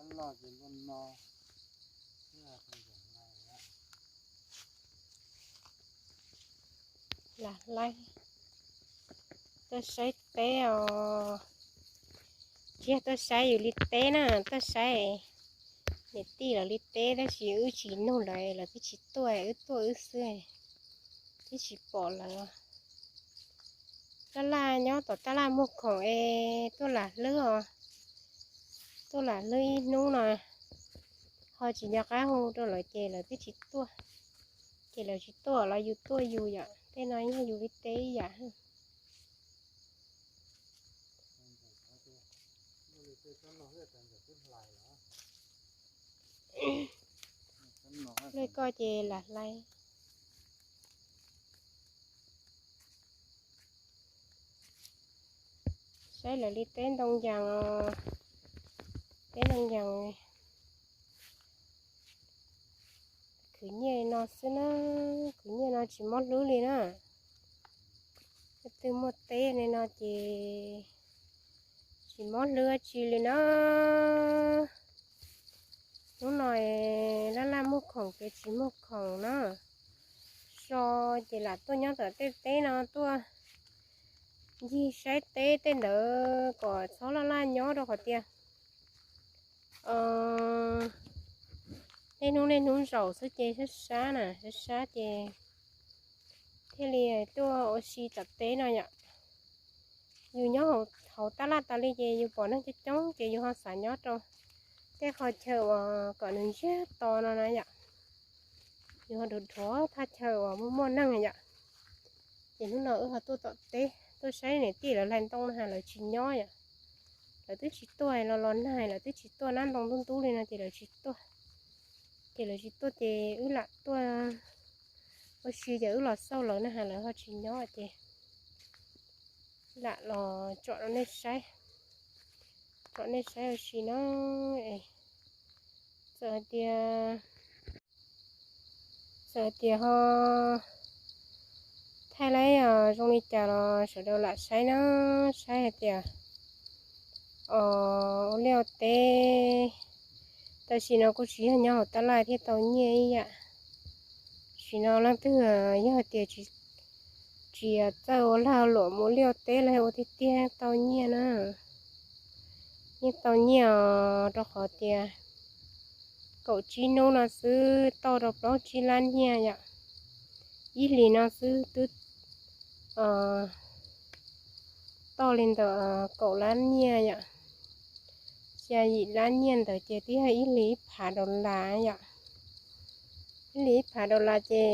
Lam laib tuaj saib teb os. Tsis yog tuaj saib yus li teb na, tuaj saib niam tij lawv li teb, tab sis wb tsis nug lawv, lawv twb tsis tuaj, wb tuaj wb xwb, twb tsis pom lawv. Laj laj nyob tom taj laj muag khoom es tuaj lam hlwb os, tuaj lam hlwb ib hnub no, ho tsis nco qab hu rau lawv ces lawv twb tsis tuaj. Ces lawv tsis tuaj los yus tuaj yus yom, tej no yog yus li teb ib yam. Lej koj ces lam hlais. Saib lawv li teb ntoo yas os, teb ntoo yas. Khwv nyiaj no xwb na, khwv nyiaj no tsis mob hlwb li na. Leej twg muaj teb li no ces tsis mob hlwb dab tsi li na. Hnub no laj laj muag khoom ces tsis muag khoom na. So ces lam tuaj nyob tom tej teb no tuaj ncig saib teb tej ntawd kom txhob laj laj nyob rau qhov tias niaj hnub niaj hnub zaum xwb ces sab sab na, sab sab ces thiaj li tuaj ua si tom teb no yom. Yus nyob hauv tab laj tas li ces yus pom neeg coob coob ces yus ho xav nyob rau tej qhov chaw uas kom nws ntsiag to no na yom. Yus ho dhuav dhuav thaj chaw uas muaj muaj neeg yom. Ces hnub no wb ho tuaj tom teb tuaj saib niam tij lawv hlais ntoo no ha, lawv tsis nyob yom. Lawv twb tsis tuaj los los nag, lawv twb tsis tuaj nab ntoo ntub ntub li no ces lawv tsis tuaj. Ces lawv tsis tuaj ces wb lam tuaj ua si, ces wb los xauj lawv na ha, lawv ho tsis nyob ces lam los tsom rau nej saib, tsom nej saib ua si na. Txawm hais tias, txawm hais tias ho thaij laib zoo li cas los sawv daws lam saib na, saib hais tias os, ua liaj ua teb. Tam sim no kuj tsis yog nyob hauv tab laj thiaj tau nyiaj ib yam. Tam sim no leej twg yog hais tias tsis txawj ua lag luam mus liaj ua teb los ua tiag tiag tau nyiaj na. Yeej tau nyiaj os, rau qhov tias kaum tsib hnub no xwb tau rau plaub tsib lab nyiaj yom. Ib hlis no xwb twb tau li ntawm kaum lab nyiaj yom. Xya yim lab nyiaj ntawd ces twb yog ib hlis ib phav dollar yom. Ib hlis ib phav dollar ces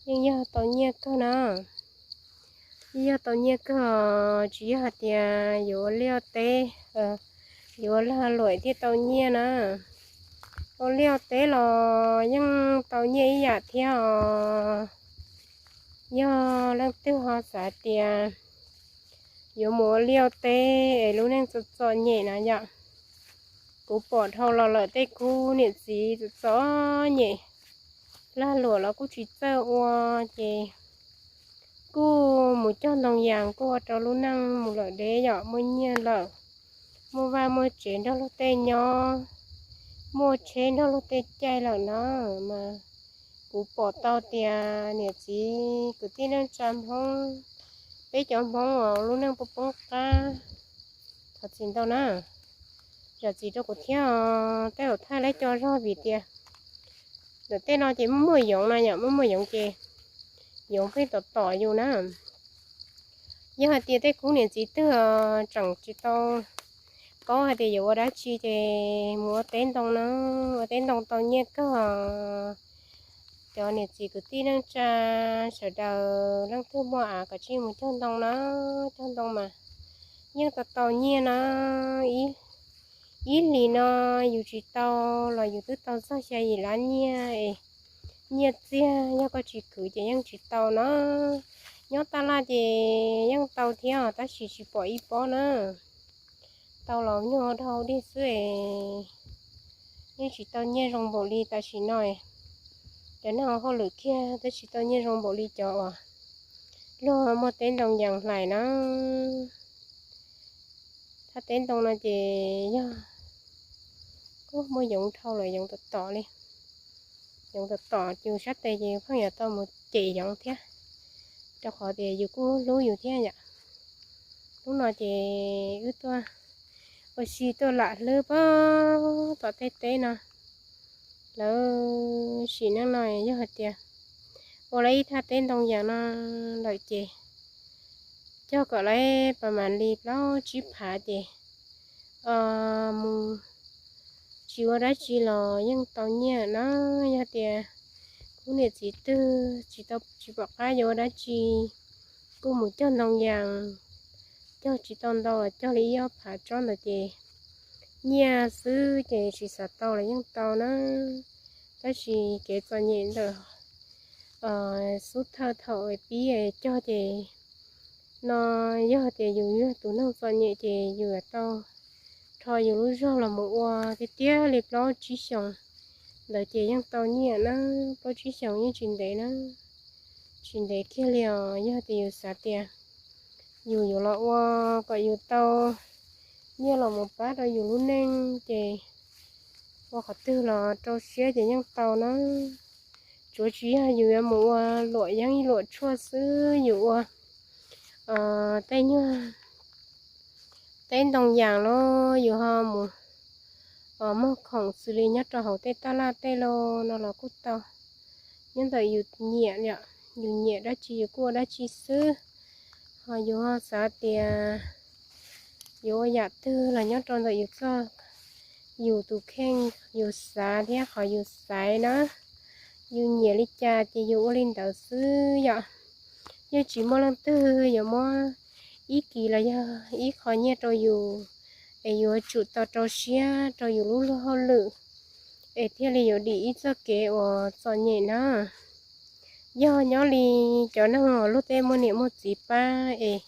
yeej yog tau nyiaj kawg na. Yeej yog tau nyiaj kawg, tsis yog hais tias yuav ua liaj ua teb, yuav ua lag luam thiaj tau nyiaj na. Ua liaj ua teb los yeej tau nyiaj ib yam thiab os. Yog leej twg ho xav tias yuav mus ua liaj ua teb es lub neej txom txom nyem na yom, kuv pom dhau los lawm tej khub niam txiv txom txom nyem, lag luam los kuj tsis txawj ua, ces kuj mus cog ntoo yas kuj ua rau lub neej mus lawm deb yom, muaj nyiaj lawm, muaj vaj muaj tsev nrog luag tej nyob, muaj tsheb nrog luag tej caij lawm na. Mas kuv pom tau tias niam txiv kwv tij neej tsa Hmoob, peb cov Hmoob uas lub neej poob poob qab, thov txim ntau na, zam txim rau kuv thiab. Tej zaum thaij laib co zog vim tias ntawm tej no ces muaj muaj yoov na yom, muaj muaj yoov ces yoov pheej tom tom yus na. Yog hais tias tej khub niam txiv twg tseem tsis tau paub hais tias yuav ua dab tsi ces mus ua teb ntoo na, ua teb ntoo tau nyiaj kawg. Cov niam txiv kwv tij neej tsa sawv daws leej twg muaj av kom tsij mus cog ntoo na, cog ntoo mas yeej tau tau nyiaj na. Ib hlis no yus tsis tau los yus twb tau txog xya yim lab nyiaj es nyiaj txiag, yog koj tsis khwv ces yeej tsis tau na. Nyob taj laj ces yeej tau thiab tab sis tsis pom ib pob na. Tau los nyuag dhau dig xwb es yeej tsis tau nyiaj zoo npaum li tam sim no. Cov neeg hauj lwm kiag twb tsis tau nyiaj zoo npaum li cov uas luag muaj teb ntoo yas hlais na. Thaj teb ntoo no ces yog Ub, muaj yoov dhau lawm, yoov tom tom li. Yoov tom tom yus sab tes ces yus pheej yuav tau mus cem yoov thiab, rau qhov tias yus kuj hlub yus thiab yom. Hnub no ces wb tuaj ua si tuaj lam hlwb pem tom tej teb no. Lawv sim neej no yog hais tias ua lawv ib thaj teb ntoo yas no lawm ces cog kom lawv pas mam li plaub tsib phav ces mus tsis ua dab tsi los yeej tau nyiaj na. Yog tias kuv niam txiv twg tsis tau, tsis pom qab yuav ua dab tsi, kuj mus cog ntoo yas, cog tsis tau ntau los cog li ib ob phav tsob ntawd ces nyiaj xwb ces tsis xav tau los yeej tau na. Tab sis kev txom nyem ntawm xub thawj thaum pib cog ces no, yog tias yus yog tus neeg txom nyem ces yus yuav tau rho yus lub zog los mus ua tiag tiag li plaub tsib xyoos ntawd ces yeej tau nyiaj na. Plaub tsib xyoos yeej tsis ntev na, tsis ntev kiag li os. Yog tias yus xav tias yus yuav los ua kom yus tau nyiaj los mus pab rau yus lub neej ces ua qhov twg los rau siab ces yeej tau na. Tsuav tsis yog yus yuav mus ua luam yeeb luam tshuaj xwb, yus ua tej nyuag teb ntoo yas los yus ho mus muag khoom xws li nyob rau hauv tej taj laj tej lauj no los kuj tau. Nyob ntawm yus nyiam, yus nyiam dab tsi yus kuj ua dab tsi xwb. Ho yus ho xav tias yuav ua yam twg los nyob rau ntawm yus txoj, yus tus kheej, yus xav thiab qhov yus xaiv na. Yus nyiam li cas ces yus ua li ntawd xwb yom. Yeej tsis muaj leej twg yuav muab ib kis los yog ib qho nyiaj rau yus es yuav tsum tau rau siab rau yus lub luag hauj lwm es thiaj li yuav dim ib txoj kev uas txom nyem na. Yog nyob li cov neeg uas luag tej muaj niam muaj txiv pab es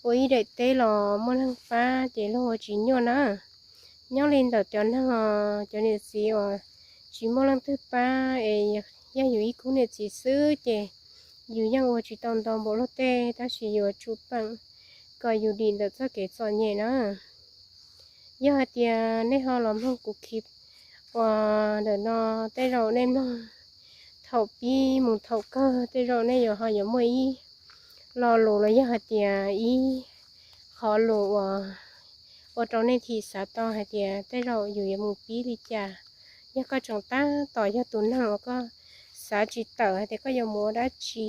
ua ib daim teb los muaj neeg pab ces luag ua tsis nyuaj na. Nyob li ntawm cov neeg os, cov niam txiv uas tsis muaj leej twg pab es yog yus ib khub niam txiv xwb ces yus yeej ua tsis tau ntau npaum luag tej, tab sis yuav tsum peem kom yus dim ntawm txoj kev txom nyem na. Yog hais tias nej ho los mloog kuv clip uas ntawm no, tej zaum nej mloog thaum pib mus thaum kawg, tej zaum nej yuav ho yuav muaj ib lo lus los yog hais tias ib qho lus uas ua rau nej thim xav tau hais tias tej zaum yus yuav mus pib li cas. Yog koj tseem tab tom yog tus neeg uas koj xav tsis tawm hais tias koj yuav mus ua dab tsi,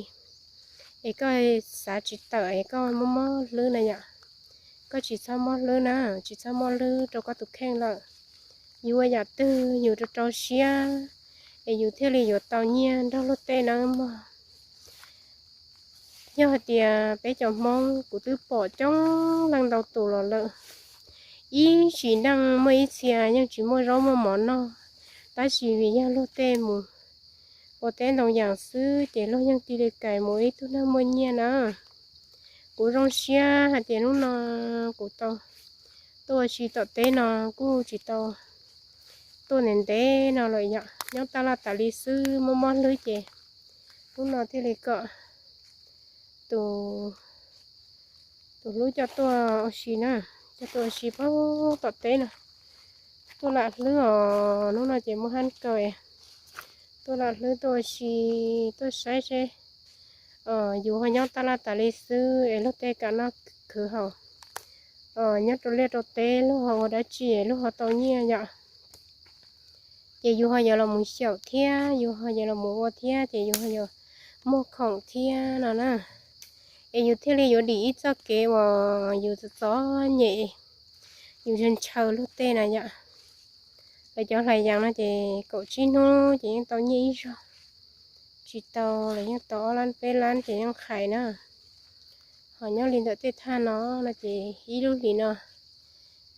es koj xav tsis tawm es koj mob mob hlwb na yom, koj tsis txhob mob hlwb na, tsis txhob mob hlwb rau koj tus kheej lawm. Yus ua yam twg yus rau rau siab es yus thiaj li yuav tau nyiaj nrog luag tej na mog. Yog hais tias peb cov Hmoob, kuv twb pom coob leej ntau tus los lawm, ib sim neej muaj ib txhia yeej tsis muaj zaub muaj mov noj, tab sis vim yog luag tej mus ua teb ntoo yas xwb ces luag yeej cia li kais mus ib tug neeg muaj nyiaj na. Kuv zoo siab hais tias hnub no kuv tau tuaj ua si tom teb no, kuj tsis tau tuaj ntev ntev no lawm yom, nyob taj laj tas li xwb mob mob hlwb ces hnub no thiaj li kom tus hlub coj tuaj ua si na, coj tuaj ua si pem tom teb no. Tuaj lam hlwb os, hnub no ces muaj hab kaw, tuaj lam hlwb tuaj ua si, tuaj saib seb yus ho nyob taj laj tas li xwb es luag tej kam noj khwv haus, nyob rau liaj rau teb luag ho ua dab tsi luag ho tau nyiaj yom. Ces yus ho yuav los mus xyaum thiab, yus ho yuav los mus ua thiab ces yus ho yuav muag khoom thiab no na. Es yus thiaj li yuav dim ib txoj kev uas yus txom txom nyem, yus ntshaw ntshaw luag tej na yom. Lawv cov hlais yas no ces kaum tsib hnub ces yeej tau nyiaj ib zaug, tsis tau los yeej tau ob lab peb lab ces yeej qhais na. Ho nyob li ntawm tej thaj no no ces ib lub hlis no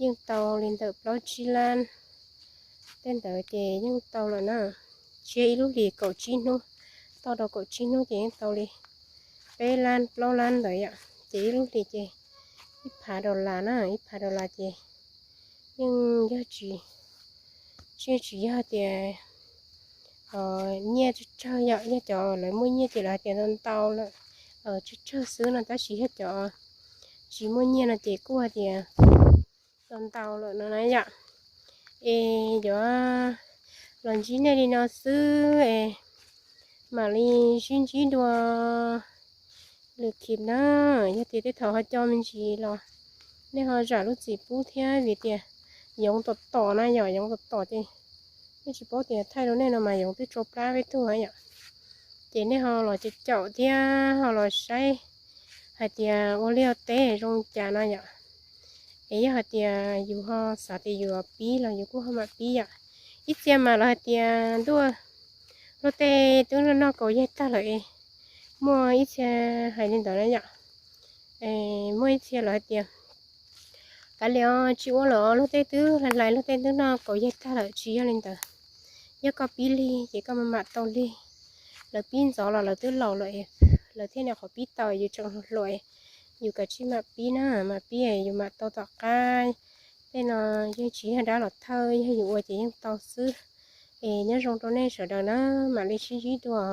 yeej tau li ntawm plaub tsib lab, tej ntawd ces yeej tau lawm na. Tshiab ib lub hlis kaum tsib hnub, toj rau kaum tsib hnub ces yeej tau li peb lab plaub lab ntawd yom. Ces ib lub hlis ces ib phav dollar na, ib phav dollar ces yeej yog tsis, tsis, tsis yog tias nyiaj tsawg tsawg yom, yog cov lawv muaj nyiaj ces lawv hais tias ntau ntau lawm, tsawg tsawg xwb no, tab sis yog cov tsis muaj nyiaj no ces kuj hais tias ntau ntau lawm no na yom. Es yuav los ntsib nej li no xwb es mam li sib ntsib dua lwm clip na. Yog tias tej thaum ho co me ntsis los nej ho zam lub txim pub thiab vim tias yoov tom tom na yom, yoov tom tom ces nej tsis paub tias thaij rau nej no mas yoov twb tsau plab peb tug yom. Ces nej ho los caum caum thiab ho los saib hais tias ua liaj teb zoo cas no yom. Es yog hais tias yus ho xav tias yus pib los yus kuj ho mam pib yom. Ib txhia mas lawv hais tias ntuj, luag tej twb noj kaus yaig tag lawm es, muaj ib txhia hais li ntawd na yom. Muaj ib txhia lawv hais tias kav liam os, tsis ua lawm os, luag tej twb hlais hlais, luag tej twb noj kaus yaig tag lawm. Tsis yog li ntawd, yog koj pib lig ces koj mam mam tau lig. Lawv pib ntxov los lawv twb laus lawm, lawv thiaj nyuam qhuav pib tau, yus tseem hluas, yus kav tsij mam pib na, mam pib yus mam tau tom qab. Tej no yeej tsis yog dab los thawj, yog yus ua ces yeej tau xwb. Es nyob zoo rau nej sawv daws na, mam li sib ntsib dua.